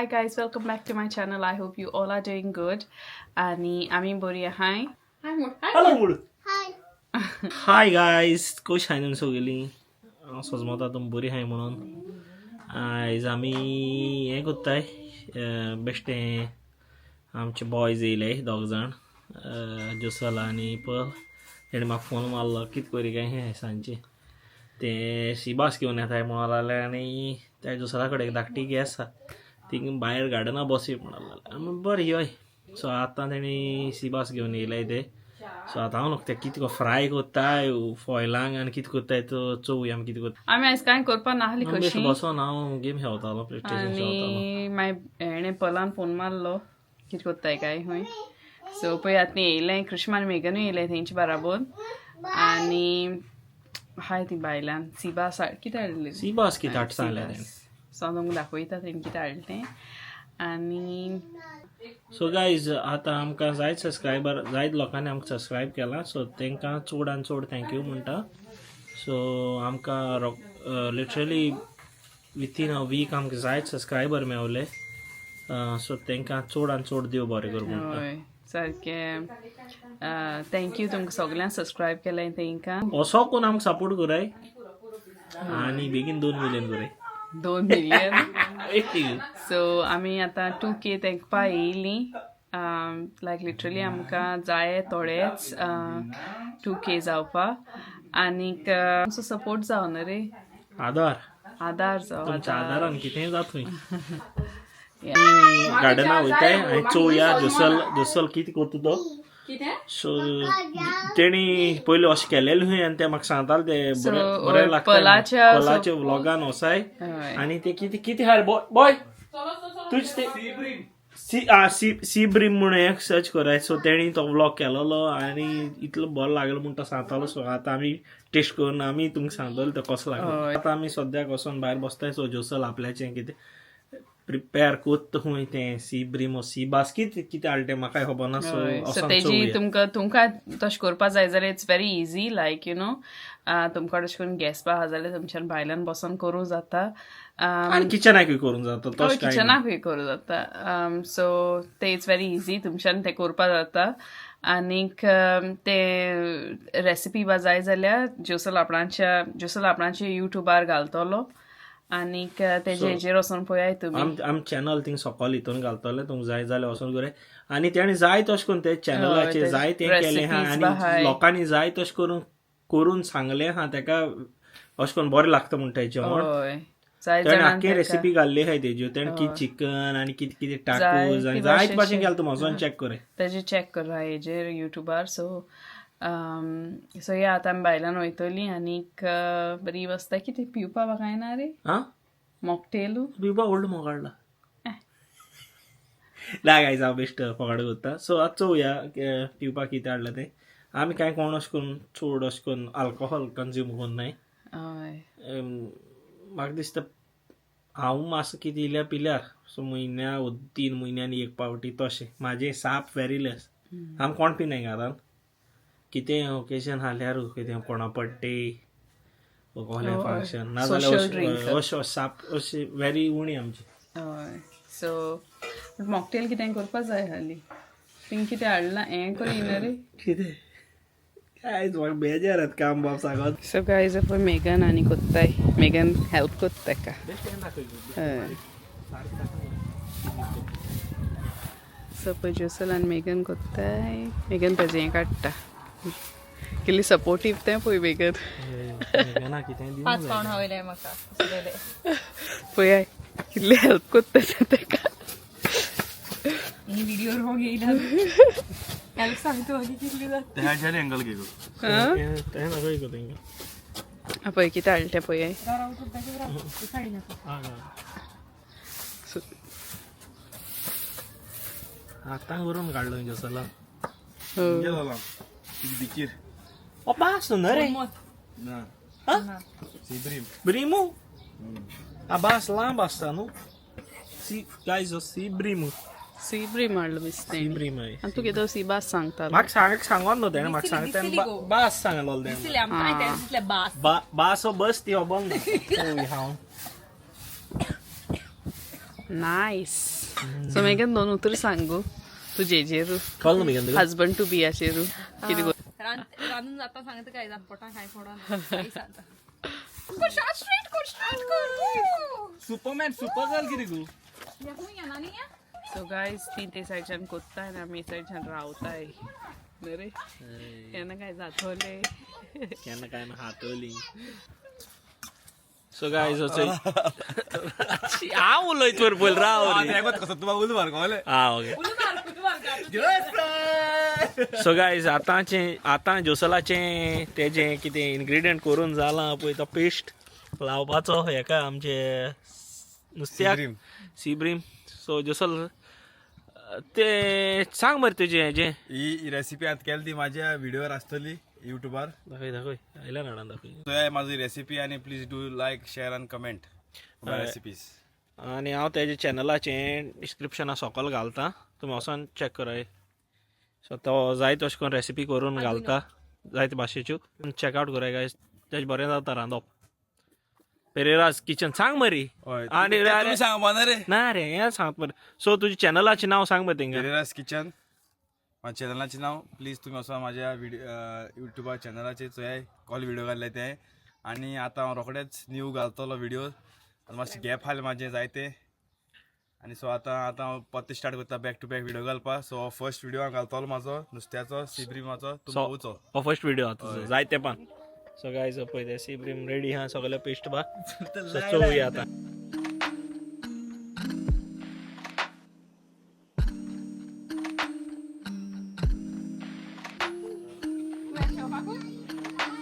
Hi guys, welcome back to my channel. I hope you all are doing good. आणि आम्ही बरी आहाय. Hello मुड. हाय गायज, कशी आहाय तुमी सगळीं? हांव सजमता तुमी बरी आहाय म्हणून. आयज आमी हें कोत्ताय, बेश्टें आमचे बॉयज येयले दोग जाण, जोसल आनी पर्ल. तेणें म्हाका फोन मारलो, कितें करी काय हें सांजचें ते सिबास घेवन येताय म्हणून लागले. आनी त्या जोसला कडेन एक धाकटी गॅस आसा, थिंग भायर गार्डना बसया म्हणून लागले. आमी बरें योय. सो आतां तेणी सिबास घेवन येयले ते. सो आतां हांव न्हू ते कितें फ्राय कोत्ताय फॉयलांक आनी कितें कोत्ताय तो चोवया आमी कितें कोत्ता. आमी आयज कांय करपा नासली बेश्टें कशी. बसोन हांव गेम खेळतालो, प्ले स्टेशन खेळतालो. आनी मागीर हेणें पर्लान फोन मारलो, कितें कोत्ताय काय खंय. सो पळय आतां येयलें, कृष्णा आनी मेगनूय येयलें तेंचे बराबर. आनी हाय ती बायलान सिबास कितें हाडलें? सिबास कितें हाडटा सांगलें तेणें. सो हांव तुमकां दाखयता तेणें कितें हाडलें तें. आनी सो गायज, आतां आमकां जायत सबस्क्रायबर, जायत लोकांनी आमकां सबस्क्रायब केलां. सो तांकां चड आनी चड thank you म्हणटा. सो आमकां लिटरली विथीन अ वीक आमकां जायत सबस्क्रायबर मेवले. सो तांकां चड आनी चड देव बरें करूं म्हणटा. हय, सारकें. Thank you तुमकां सगल्यांक सबस्क्रायब केलें तेंकां. असो कोण आमकां सपोर्ट कराय आनी बेगीन 2 मिलियन कराय. 2 मिलियन. सो आमी आतां 2K तेंकपा येयलीं. लायक लिटरली आमकां जाय थोडेच 2K जावपा. आनीक आमचो सपोर्ट जावं न्हू रे. आदार. आदार जावं. तुमच्या आदार. आदारान कितेंय जातूय. गार्डना वयताय आनी चोवया जोसल जोसल कितें करता तो. सो तेणी पयलीं अशें केलेलें खंय आनी ते म्हाका सांगताले ते बरें बरें लागता. पलाच्या व्लॉगान वसाय. आनी ते कितें कितें हाड बॉय तुज ते सी आ सी सी ब्रीम म्हणून एक सर्च कराय. सो तेणी तो व्लॉग केलेलो आनी इतलो बरो लागलो म्हूण तो सांगतालो. सो आतां आमी टेस्ट करून आमी तुमकां सांगतले तो कसो लागलो. आतां आमी सद्याक वचोन भायर बसताय. सो जोसल आपल्याचें कितें प्रिपेर कोत्ता खूंय तें सी ब्रीम सी बास कितें कितें हाडलें तें म्हाकाय खबर ना. सो सो वचोन तेजी चोवया. तुमकां तशें करपा जाय जाल्यार it's very easy. Like तुमकां तशें करून गॅस आहा जाल्यार तुमच्यान भायल्यान बसोन करूं जाता. आनी किचनाकूय करूंक जाता तशें कांय ना. किचनाकूय करूं जाता. सो ते it's very easy, तुमच्यान तें करपा जाता. आनीक ते रेसिपी बा जाय जाल्यार जोसल आपणाच्या युट्यूबार घालतलो आनीक तेजे हेजेर वचोन पळयाय तुमी. आम चॅनल थिंग सकल हितून घालतले, तुमकां जाय जाल्यार वचोन करूं. आनी तेणें जाय तशें करून ते चॅनलाचेर जाय तें केलें आहा. recipes बा आनी हाय. लोकांनी जाय तशें करून करून सांगलें आहा तेका, अशें करून बरें लागता म्हणटा जेवण. हय, जाय तेणें जाणांक आख्खे तेका रेसिपी घाल्ली आहाय तेज्यो. तेणें कितें चिकन आनी कितें कितें टाकोज आनी जायते भाशेन केलें. तूं वचोन चॅक कर. तेजे चॅक करा हेजेर युट्यूबार. सो सो या, आतां आमी भायल्यान वयतलीं आनीक बरी बसता. कितें पिवपा बा कांय ना रे? आं? मॉकटेलू. पिवपा व्हडलो मोग हाडला ना गायज, हांव बेश्ट फकाड करता. सो आतां चोवया पिवपाक कितें हाडलां तें. आमी कांय कोण अशें करून चड अशें करून अल्कोहोल कंज्यूम करनाय. म्हाका दिसता हांव मातसो कितें इल्यार पिल्यार सो म्हयन्या 3 म्हयन्यांनी एक पावटी तशें. म्हाजें साप वेरी लेस. आमी कोण पिनाय घरान. कितें ओकेजन आहल्यार, कितें कोणा बड्डे, कसलें फंक्शन नाजाल्यार social drink. अशें साप अशें वेरी उणी आमची. हय, सो मॉकटेल कितें करपा जाय हाली. थिंग कितें हाडलां हें करिना रे. कितें गायज, म्हाका बेजार येता काम बाब सांगत. सो गायज, पळय मेगन आनी कोत्ताय, मेगन हेल्प कोत्ता तेका. हय. सो पळय जोसल आनी मेगन कोत्ताय. मेगन तेजें हें काडटा. कितली सपोर्टीव तें पळय मेगन. मेगना कितें दिवंक 5 जाय. पावंड वयले म्हाका उसलेले. पळय कितली हेल्प कोत्ता तें तेका. ही व्हिडिओ रॉंग येयला. हेल्प सांगता मागीर कितली जाता. ह्याच्याने अँगल घे गो. तें दाखय गो तेंकां. पळय कितें हाडलें तें पळय. साडी नको. सो आतां करून काडलो जोसला. गेला बिचीर. ओ बास न्हू रे? ना, सी ब्रीम. ब्रिमू आ बास लांब आसता न्हू. सी गायज, सी ब्रिमू. सी ब्रीम हाडलो दिसता सी तेणी. ब्रीम आहे. आनी तूं कितें सी बास सांगतालो. म्हाका सांग सांगोन न्हू तेणें म्हाका सांग दिसली तेणें गो. बास सांगलो तेणें. दिसले आमकां तें दिसले बास. बास हो बस ती खबर ना. चोवया हांव. नायस. सो मेगन दोन उतर सांगू तुजेचेर, कळ्ळें न्हू मेगन तुका? हजबंड टू बी आचेर कितें रांदून जाता सांगता काय जात पोटा काय पडोन स्ट्रेट कर, स्ट्रेट कर. सुपरमॅन सुपर गर्ल कितें गो? सो गायज, ती ते सायडच्यान कोत्ताय आनी आमी हे सायडच्यान रावताय न्हू रे. केन्ना काय जातोले. केन्ना काय ना हातोली. सो गायज, हांव उलयत पयर पयल राव रे. कसो तुका उलो मार कळ्ळें? आ ओके. सो गायज, आतांचें आतां जोसलाचें तेजें कितें इन्ग्रिडियंट करून जालां पळय, तो पेस्ट लावपाचो हेका आमचे नुस्त्याक. सिब्रीम. सिब्रीम. सो जोसल, तें सांग मरे तुजें हेजें. ही रेसिपी आतां केली ती माझ्या व्हिडिओर आसतली युट्यूबार. दाखय दाखय, आयल्या नाडान दाखय. चोयाय माझी रेसिपी आनी please do like, share आनी कमेंट my recipes. आनी हांव तेजे चॅनलाचें डिस्क्रिप्शना सकल घालता, तुमी वचोन चॅक कराय. सो तो जाय तशें करून रेसिपी करून घालता जायते भाशेच्यो. चॅकआवट कराय गायज, तेजें बरें जाता रांदप. पेरेराज किचन सांग मरे. हय. आनी तुमी सांगपा ना रे. ना रे, हें सांग मरे. सो तुजें चॅनलाचें नांव सांग मरे तेंकां. पेरेराज किचन माझ्या चॅनलाचें नांव. प्लीज तुमी वचोन माझ्या व्हिडिओ युट्यूबार चॅनलाचेर चोयाय, कॉल व्हिडिओ घातले ते. आनी आतां हांव रोखडेच न्यू घालतलो व्हिडिओ. आतां मातशें गॅप आसलें म्हाजें जायते आनी सो आतां आतां हांव परतें स्टार्ट करता बॅक टू बॅक व्हिडिओ घालपा. सो फर्स्ट व्हिडिओ हांव घालतलो म्हाजो नुस्त्याचो सिब्रीमाचो, तुमी पळोवचो. हो फर्स्ट व्हिडिओ आतां जायते पण. सो गायज, पळय ते सिब्रीम रेडी हा, सगळे पेस्ट बा. सो चोवया आतां.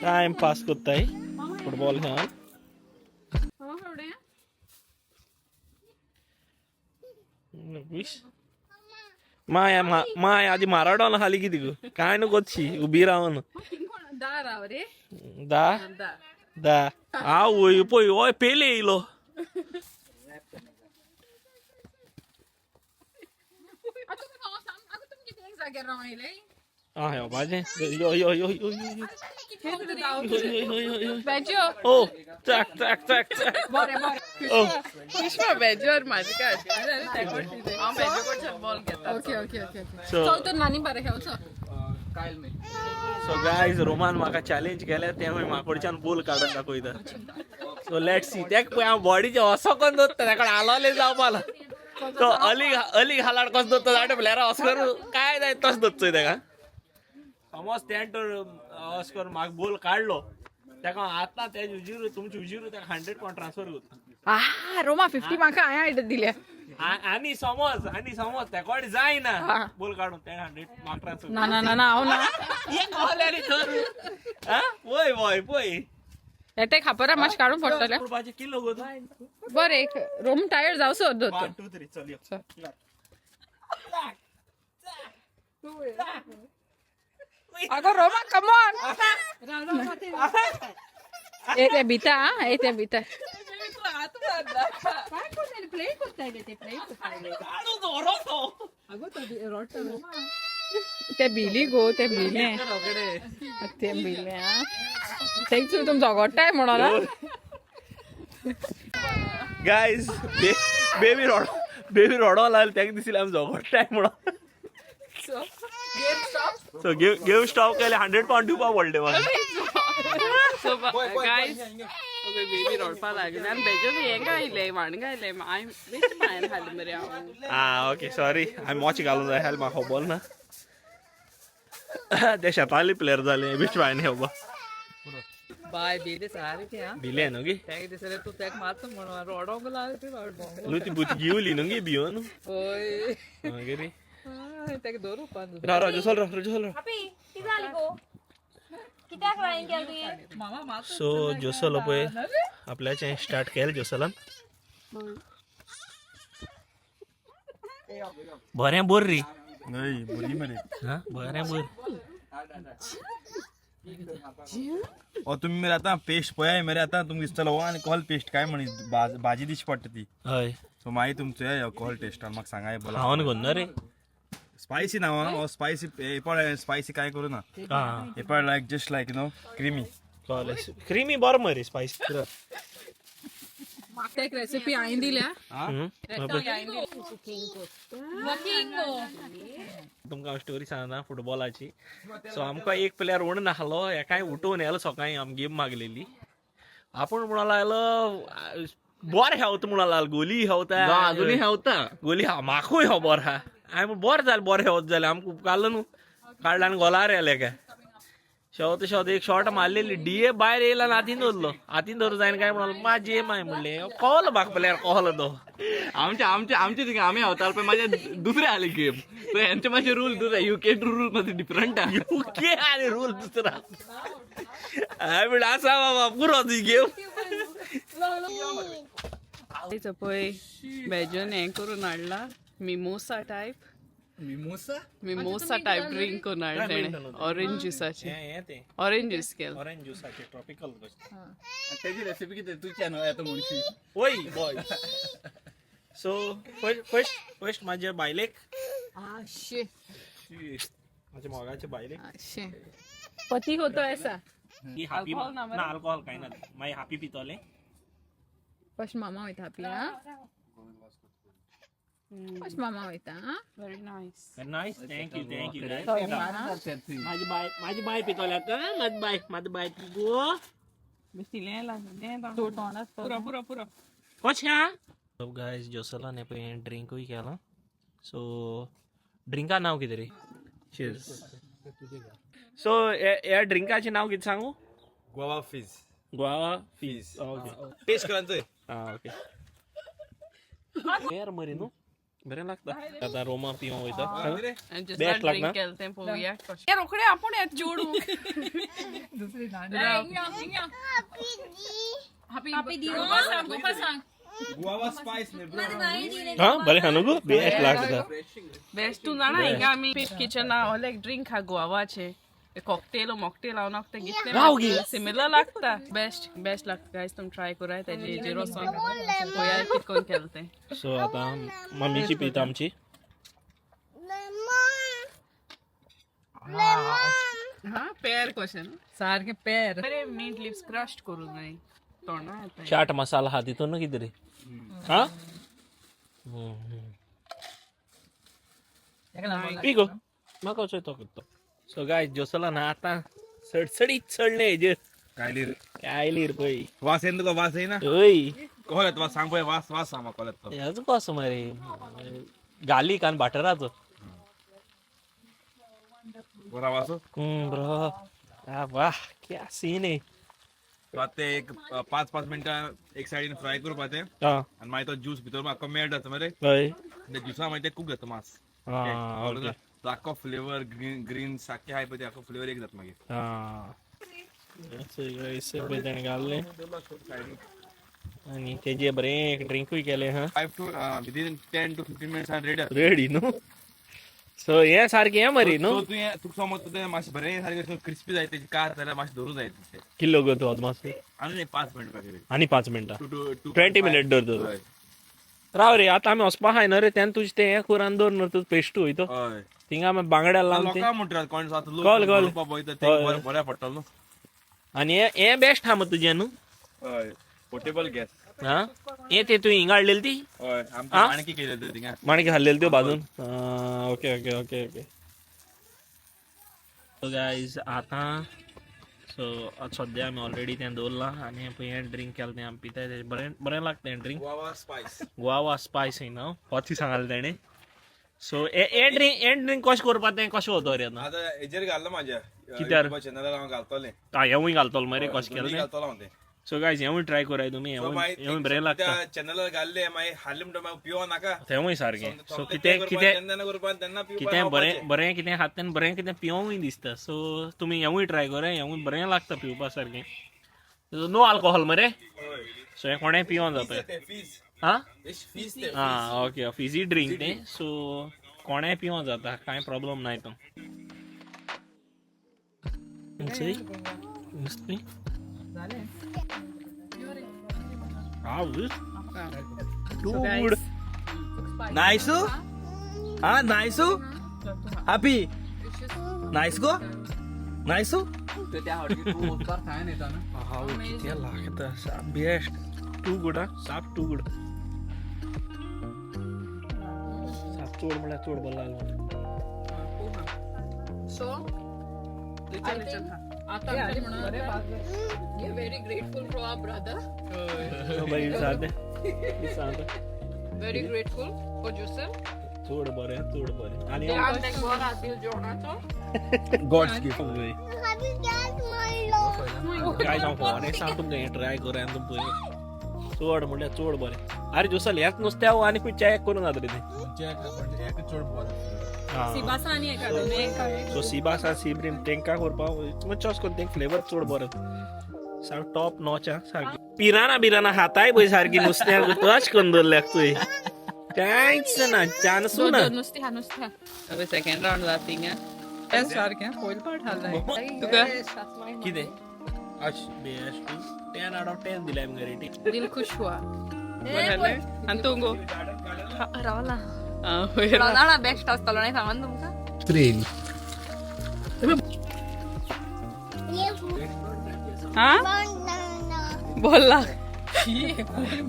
टायम पास करताय फुटबॉल खेळून. वीस माय माय आदी माराडोना खाली कितें गो, काय न्हू कोतशी उबी रावन. दा राव रे. दा दा आवय पळय, हय पेले येयलो. जाग्यार राव येयले. आ येवपाचें, यो यो यो यो यो. बेजो. ओ चाक चाक चाक चाक. बरें बरें. ओ पुष्पा बेजोर म्हाजे काय, हांव बेजो कडच्यान बॉल घेता. Okay okay okay. सो चल तर नानी बरें खेळचो. सो गायज, रोमान म्हाका चॅलेंज केल्या, तें म्हाका कडच्यान बोल काडून दाखयता. So let see. तेक पळय, हांव बॉडीचे असो करून दवरता, तेका आलोले जावपा. तो अली अली घालाड कसो दवरता जाणा, प्लेयरा असो करून काय जाय तसो दवरचोय तेका. समज तें तर असो करून म्हाका बोल काडलो, तेका हांव आतां तेजे उजीर, तुमचे उजीर तेका 100 पावंड ट्रान्सफर करता. आ रोमा 50 म्हाका हांवें आयडिया दिल्या. आनी समज तेका जायना बोल काडून, तें 100 म्हाका ट्रान्सफर. ना ना ना ना, हांव ना. हे तर वय वय पळय. ते खापरा मातशें काडून पडटलें. रुपयाचे किलो गो तूं. बरें, एक रोम टायर्ड जावचो दोतोर. 1 2 3, चल यो. अगो रोमा, कमॉन. ए ते भिता आ, ए ते भिता. काडून दवरो तो. ते भिली गो, ते भिले, ते भिले. आ तेंच तुम झगडटाय म्हणून आ? गायज, बेबी रोड बेबी रडो लागलो. तेका दिसलें आमी झगडटाय म्हणून. सो गेम स्टॉप केले, 100 पावंड दिवपा पडले म्हाका. सो गायज, ओके, बेबी रडपा लागली आनी बेजो हें गायलें, वाण गायलें. हांवें बेश्टें मायन खालें मरे हांव. आ ओके, सॉरी. हांवें मोच घालूंक जाय आसलें, म्हाका खबर ना. ते शेताले प्लेयर जाले बेश्ट हांवें खेळपा. बाय भिले सारकें आं. भिले न्हू गे. तेका दिसलें तूं तेका मारता म्हणून रडोंक लागलें ती रडोंक. न्हू, ती भूत घेवली न्हू गे भिवन. हय. मागीर तेका दवरुपा. राव राव, जोसल राव, जोसल राव. आपी, कितें जालें गो? कित्याक क्रायंग केलें तुवें? मामा मारता. सो जोसल पळय आपल्याचें स्टार्ट केलें जोसलान. बरें बोर री. हय, बरी मरे. हा बरें बोर. ओ तुमी मरे आतां पेस्ट पळयाय मरे, आतां तुमकां दिसतलो हो आनी कॉल पेस्ट काय म्हणी भाजी दिशी पडटा ती. हय. सो मागीर तुमचो कॉल टेस्ट म्हाका सांगाय बोला. खावन घेवन रे. स्पायसी ना हो, स्पायसी हे पळय, स्पायसी काय करू ना. हा. हे पळय, like just like no creamy. कळ्ळें, क्रिमी बरो मरे, स्पायसी. ते एक रेसिपी हांवें दिल्या. तुमकां हांव स्टोरी सांगना फुटबॉलाची. सो आमकां एक प्लेयर उण नासलो, हेकाय उठोवन येयलो सकाळीं आम गेम मागलेली. आपूण म्हणून लागलो बरें खेवता म्हणून लागलो, गोली खेवता. अजूनही खेवता. गोली म्हाकूय हो बरो आहा. हांवें बरें जालें, बरें खेवत जाल्यार आमकां उपकारलो न्हू. काडला आनी गोलार येयले काय शेवत शेवत एक शॉट मारलेली, डीए भायर येयला आनी हातीन धरलो. हातीन धरू जायना काय म्हणून माझी माय म्हणलें कहलो म्हाका प्लेयर कहलो तो. आमचे आमचे आमचे थिंगा आमी खेवताले पळय, माझे दुसरे आले गेम. सो हेंचे मातशे रूल दुसरे, युके रूल मातशे डिफरंट आहा. युके आनी रूल दुसरा. हांवें म्हणलें आसा बाबा पुरो तुजी गेम. पळय बेजन हें करून हाडला, mimosa type. Mimosa? Mimosa type drink करून हाडला तेणें, ऑरेंज ज्युसाचे. हें तें ऑरेंज ज्यूस केलं. ऑरेंज ज्युसाचे ट्रॉपिकल. तेजी रेसिपी कितें तूं चॅनल येता म्हणशी. ओय बॉय, सो फर्स्ट फर्स्ट माझ्या बायलेक, माझ्या मोगाच्या बायलेक. पती होतो ऐसा. ही हापी ना, अल्कोहोल काय ना, मागीर हापी पितोले. फर्स्ट मामा वयता हापी. हा, फर्स्ट मामा वयता. हा. Very nice. Nice, thank you thank you. माझी बाय, माझी बाय पितोले आतां. माझी बाय, माझी बाय गो. पुरो पुरो पुरो. कशें आहा गायज? जोसलान पळय ड्रिंकूय केलां. सो ड्रिंका नांव कितें रे? चियर्स. सो ह्या ड्रिंकाचें नांव कितें सांगू? Guava fizz. Guava fizz. Okay. Taste करा चोय. आं ओके. पेर मरे न्हू, बरें लागता. आतां रोमा पिवंक वयता. आनी बेस्ट लागना? ड्रिंक केलें तें पळोवया कशें. रोखडें आपूण येत चेडूं. हापी दी गोपा सांग. गुआवा स्पायस न्ही ब्रो. हा बरें आहा न्हू गो, बेस्ट लागता. बेस्ट. तूं जाणा हिंगा आमी पीट किचना ओले एक ड्रिंक खा गुआवाचे, कॉकटेल मॉकटेल हांव नाका तें. राव गे. कितलें सिमिलर लागता. बेस्ट बेस्ट लागता गायज, तुमी ट्राय कराय तेजे हेजेर वचोन पळया कितें करून केलें तें. सो आतां मम्मीची पिता आमची. हा पेर कशें न्हू. सारकें पेर. बरें मिंट लिव्स क्रश्ड करूं जाय तोंडा येता. चाट मसाला हा तितून न्हू कितें रे? हा पी गो, म्हाका वचोय तो करतो. सो गायज, जोसला ना आतां सडसडीत चडलें हेजेर. कायलीर. कायलीर पळय. वास येयना तुका? वास येयना? हय. कसो येता वास सांग पळय. वास वास सांग म्हाका कसो येता तो. हेजो कसो मरे, गार्लीक आनी बटराचो. बरो वास. ब्रो, वाह क्या सीन आहे. आतां ते एक 5-5 मिनटां एक सायडीन फ्राय करपा तें. आनी मागीर तो ज्यूस भितर आख्खो मेल्ट जाता मरे. ते ज्युसा मागीर ते कूक जाता मांस. हा ओके. तो आख्खो फ्लेवर ग्रीन ग्रीन सारकें आहाय पळय, ते आख्खो फ्लेवर एक जाता मागीर. हा पळय तेणें घाल्लें आनी तेजें बरें एक ड्रिंकूय केलें. हा 5 to within 10 to 15 minutes ready. Ready न्हू. सो हें सारकें हें मरे न्हू. सो तुवें तुका समज तुवें मातशें बरें सारकें क्रिस्पी जाय तेजी कार जाल्यार मातशें धरूं जाय तें. किल्लो गो तो मातसो. आनी 5 मिनट मागीर. आनी 5 मिनटां. टू टू टू 20 मिनट दवर दवर. हय. राव रे, आतां आमी वचपा आहाय न्हू रे, तेन्ना तुजें तें हें करून दवर न्हू तुजें पेस्टू वयतो. हय. थिंगा आमी बांगड्या लावन तें. लोकांक म्हणटात कोण आतां लोक कळ्ळें, कळ्ळें. उलोवपाक पळयता ते. हय. बरें बरें पडटलो न्हू. आनी हें हें बेस्ट आहा मरे तुजें न्हू. हय, पोर्टेबल गॅस. हा हें तें तुवें हिंगा हाडलेली ती. हय, आमची आ? माणकी केलेली थिंगा. माणकी हाडलेली त्यो भाजून. Okay okay okay okay. So guys, आतां सो आतां सद्या आमी ऑलरेडी तें दवरलां आनी पळय हें ड्रिंक केलें तें आमी पिताय. तें बरें बरें लागता हें drink. Guava spice. Guava spice ही नांव होती सांगाले तेणें. सो हे ड्रिंक, हे ड्रिंक कशें करपा तें कशें वतो रे आतां? आतां हेजेर घाल्लो म्हाज्या कित्यार? चॅनलार हांव घालतलें. आं हेंवूय घालतलो मरे कशें दोनूय केलें तें. घालतलो हांव तें. सो गायज, हेंवूय ट्राय कराय तुमी. सो हेंवूय मागीर हेंवूय बरें लागता. त्या चॅनलार घाल्लें मागीर हाडलें म्हणटा मागीर पिवो नाका. तेंवूय सारकें. सो कितें कितें जेन्ना करपा तेन्ना पिवपा कितें बरें बरें कितें खाता तेन्ना बरें कितें पिवूय दिसता. सो तुमी हेंवूय ट्राय कराय, हेंवूय बरें लागता पिवपा सारकें. नो अल्कोहोल मरे. सो हें कोणें पिवों जाता. फीज. आं फीज ते. आं ओके, फिजी ड्रिंक तें. सो कोणें पिवों जाता, कांय प्रॉब्लम ना हितून. नुस्तें too good. Nice हा, नायसू हॅपी नायस गो नायसू. त्या हॉटेल तूं वचपाक खायन येता न्हू. हांव कितें लागता बेस्ट. टू गुड हा, साप टू गुड. साप चोड म्हळ्यार चोड बरो लागलो. सो आता म्हणून very grateful for our brother. बरी विचारते विचारते. Very grateful for Joseph. चड बरें, चड बरें आनी जेवणाचो. God's gift. काय हांव honest हांव, तुमकां हें ट्राय करा आनी तुमी पळय, चड म्हणल्यार चड बरें. आरे जोसल, ह्याच नुस्त्या आनी खंयच्या एक करूं जाता रे तें. चड बरें. सिबासा आनी एखादो. सो सीबास आनी सी ब्रीम तेंकां करपाक मातशें अशें करून तेंक फ्लेवर चड बरो, सारको टॉप नॉच. आं, सारकी पिराना बिराना खाताय पळय सारकी नुस्त्याक अशें करून दवरल्याक चोय, कांयच ना, चान्सू ना. नुस्तें खा, नुस्तें खा. सेकंड राउंड जाता थिंगा. सारकें पयलीं पाट हाडलाय. तुका कितें बेस्ट, 10 आउट ऑफ 10 दिल्या आमकां रेटींग. दिल खुश हुआ. बरें, आनी तूं गो? रावला. वयर. रावला, बेस्ट आसतलो नाही सांगून तुमकां. ट्रेन. हा, बोलला.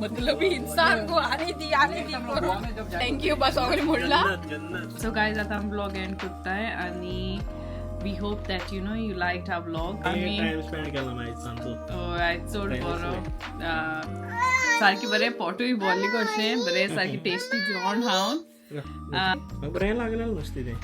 मतलब इंसान को आनी दी, आनी दी करून thank you बस सगळें म्हणला. जन्नत. सो गायज, आतां आमी ब्लॉग एंड करताय आनी we hope that you like our vlog. आमी टायम स्पेंड केला मागीर सांगतो. हय, चड बरो. सारकें बरें पोटूय भरलें कशें बरें, सारकें टेस्टी जेवण खावन. म्हाका बरें लागलें नुस्तें तें,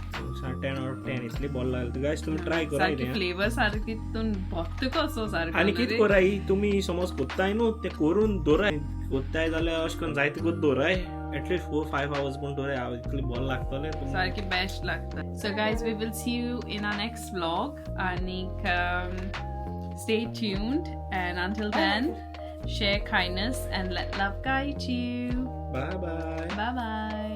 10 आउट ऑफ 10, इतलें बरें लागलें. गायज, तुमी ट्राय करा. सारकी कितें फ्लेवर सारकी तितून भोगता कसो सारको. आनी कितें कराय तुमी, समज कोत्ताय न्हू तें करून दवराय, कोत्ताय जाल्यार अशें करून जायते करून दवराय, एटलिस्ट 4-5 आवर्स पूण दवराय, इतलें बरें लागतलें तुमकां. सारकी बेस्ट लागता. So guys, we will see you in our next vlog आनीक stay tuned and until then, share kindness and let love guide you. Bye bye. Bye bye.